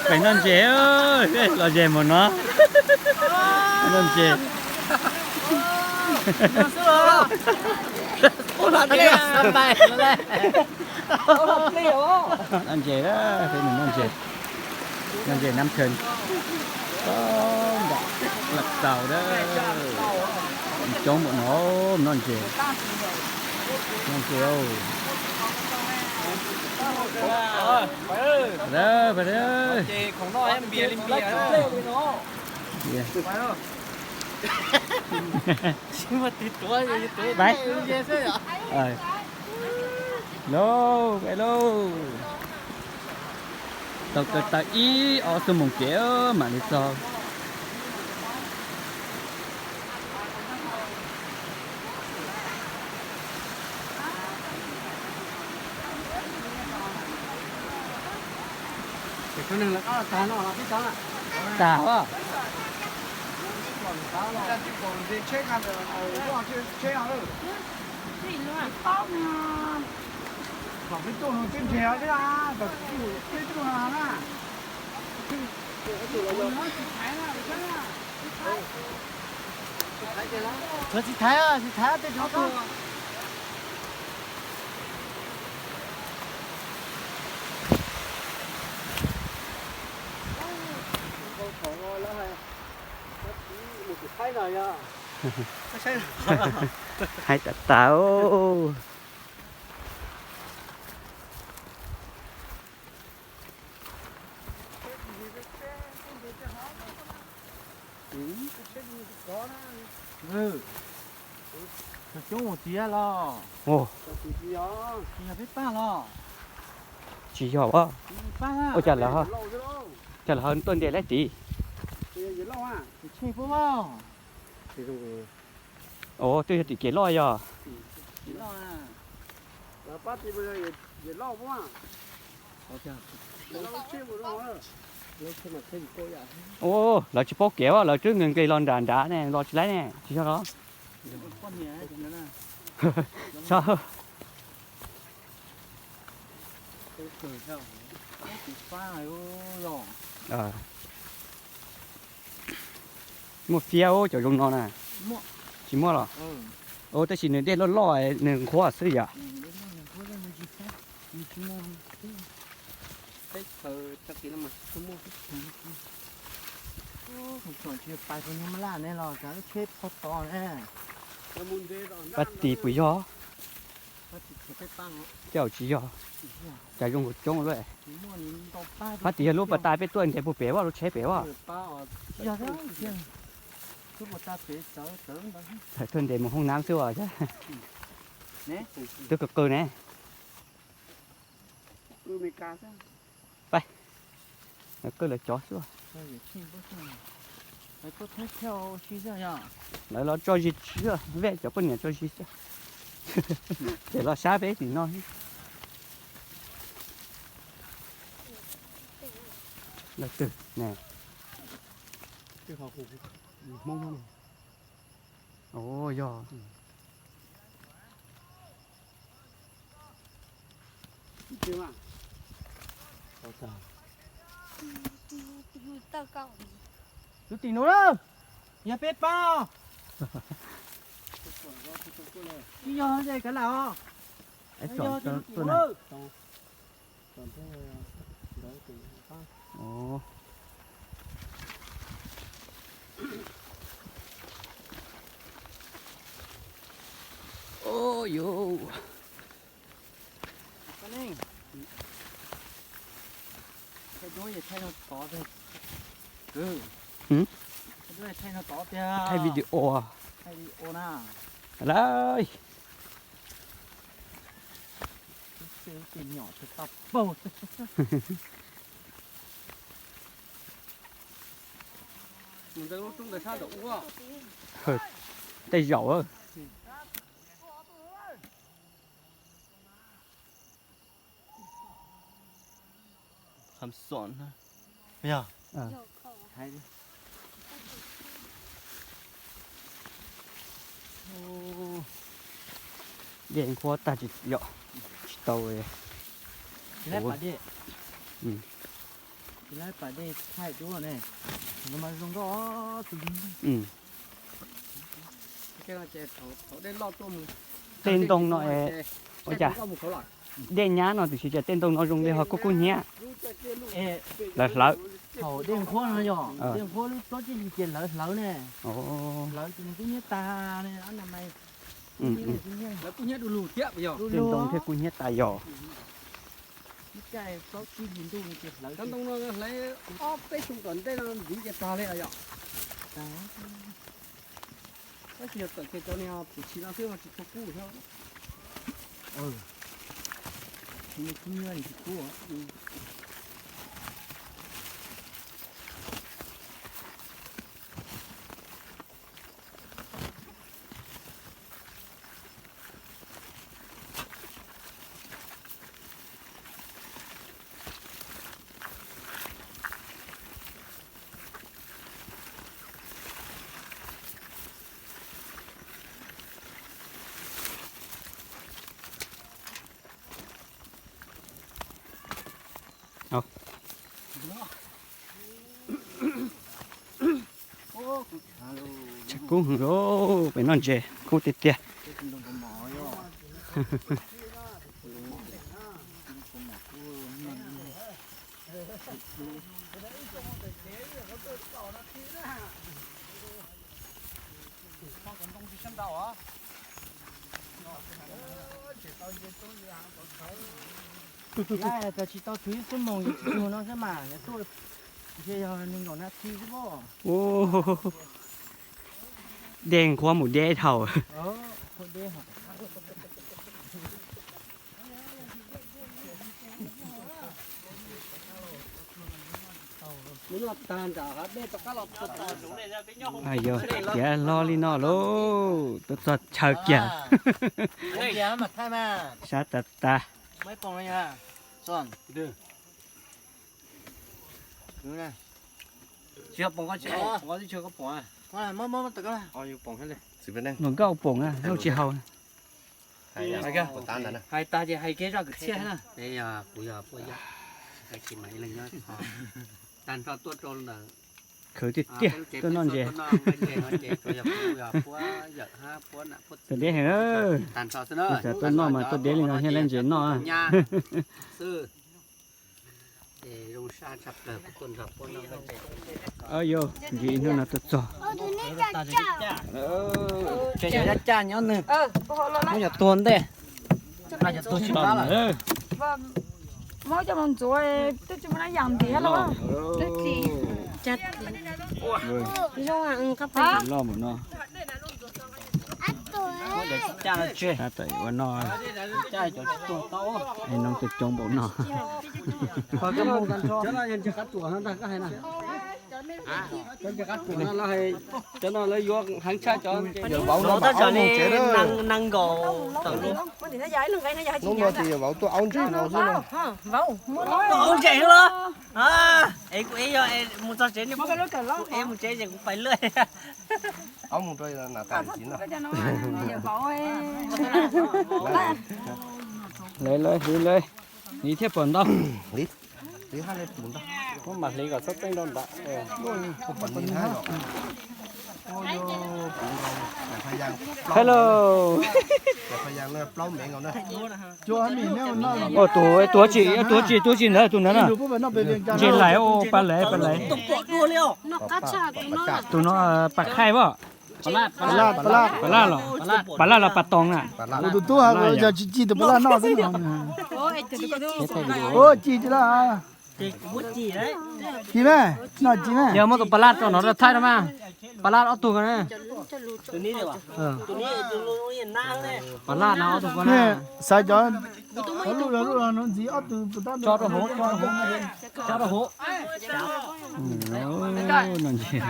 Pem noj ntses, los ze mus no. Noj ntses. Noj ntses, peb mus noj ntses. Noj ntses nab thee. Nram Laj Tau a. Coob npaum no noj ntses. Noj ntses. Lauj, lauj. Tau kaw tau ib ob xuab moos kev mam li txog. Tag os. Tsis thaiv, tsis thaiv tej. Hais tas tas. Coob mus tiag los? Yog peb pab los? Tsis yog a. Ua cas lawv, cas lawv tuaj nres laib tid? Os, twb yog tim kev loj yog. Os, lawv tsis paub kev, lawv twb nqes nqes los nram nrad ne, los tsis laib ne, tsis yog los? Muaj fiab cov zoo no na. Tsis muaj los? Tab sis nws dej loj loj nws nqhuab xwb yom. Pab tis puas yog? Tej zaum tsis yog. Cas zoo nkaus coob lawm. Pab tis yog lub pas tas peb tuaj nres puag pem as, lub tsheb pem as. Thaum tuaj nres mus hoob nab xwb as. Twb qw qw ne. Pab, lawv qw lawv cov xwb. Lawv los tso zis xwb, Vej cov poj niam tso zis xwb. Ces los sab peb tim no. Lawv twg ne? Hmoob. Os, yog. Tus tim no na, yog peb pab os. Tsis yog ces kav liam os. Ua, thaij video lawm. Tej zaum. Yog. Dej nqhuab tag tsis yom, tsis tau. Ua, ua, Lawv pas dej thaij duab ne, mas zoo nkauj tus. Tej ntoo no, ua cas dej nyab no tiam sis cas tej ntoo no zoo li ho kub kub hnyiab. Lawv hlawv. Thaum dej nqhuab no yog dej nqhuab lub tsob txij li ces lawv hlawv ne. Hlawv ces nws kub hnyiab tag ne. Tej ntoo thiaj kub hnyiab tas yog. Cov ntoo no hlawv ob peb xyoo tom ntej no ntxiv ces tag li yom. Tab sis yog tawm kiag cov niag phuv tshis no xwb tsis tshua kub thiab. Tsis kub, tsis kub. Tshav kub heev lauj, pem noj ntses kub tiag tiag. Lawv tsis tau tshuav ib xuab moos yuav tsis tug no xwb mas, nws tuaj ntshe yog nees nkaum nas this xwb pob. Dej nqhuab mus deb dhau. Yog tiav hlo li no lauj, tuaj txog chaw kiag. Sab tas tas. Luag nkauj poom na, luag tsis haus. Hais tag ces hais kiag zaj kwv txhiaj na. Khwv tiag tiag, tuaj noj ntses. Tuaj deb heev. Tuaj noj mas tuaj deb li no thiaj lab ntses noj. Yog ntsis ib hnub no tuaj txog. Caj nyob nws, muab cov tuag ntej, cov tuag tsis pab lawm. Muab coj mus ntxuav, twb tsis muaj nab yam ntim lawm. Loj mus no. Caj no tseg, caj cov tsis tuag tau. Noob coob coob npaum no. Cov no lawv yuav heev tshaj cov. Tab tom li nees nkaum tawm li. Hnub no ces yog vauv tuaj aub ntses no xwb no. Aub ntses los? Es kuv ev, yog mus txog tsev, kuv ev mus tsev ces kuv pais lawm. Aub mus rau na tas tiv no. Lawv lawv hliv lawv, hliv thiaj pom ntau. Muab mam hliv kom txhob txeeb rau ntawd. Hello. Tus, tus tsis, tus tsis, tus tsis ntawd, tus ntawd na. Ntses lais, pas lais, pas lais. Tus no pas khaij pom. Pas laj los, pas laj los pas toov na. Tus tub hais yog tsis ci tus pas laj noj xwb. Ci tsis laj. Ci me, noj ci me. Yog muab tus pas laj tso no rau thaij rau mas. Pas laj ob tug ko na. Pas laj no ob tug ko na. Xaiv cov luj no ntxiv ob tug tso rau hauv, tso rau hauv. Noj ntses.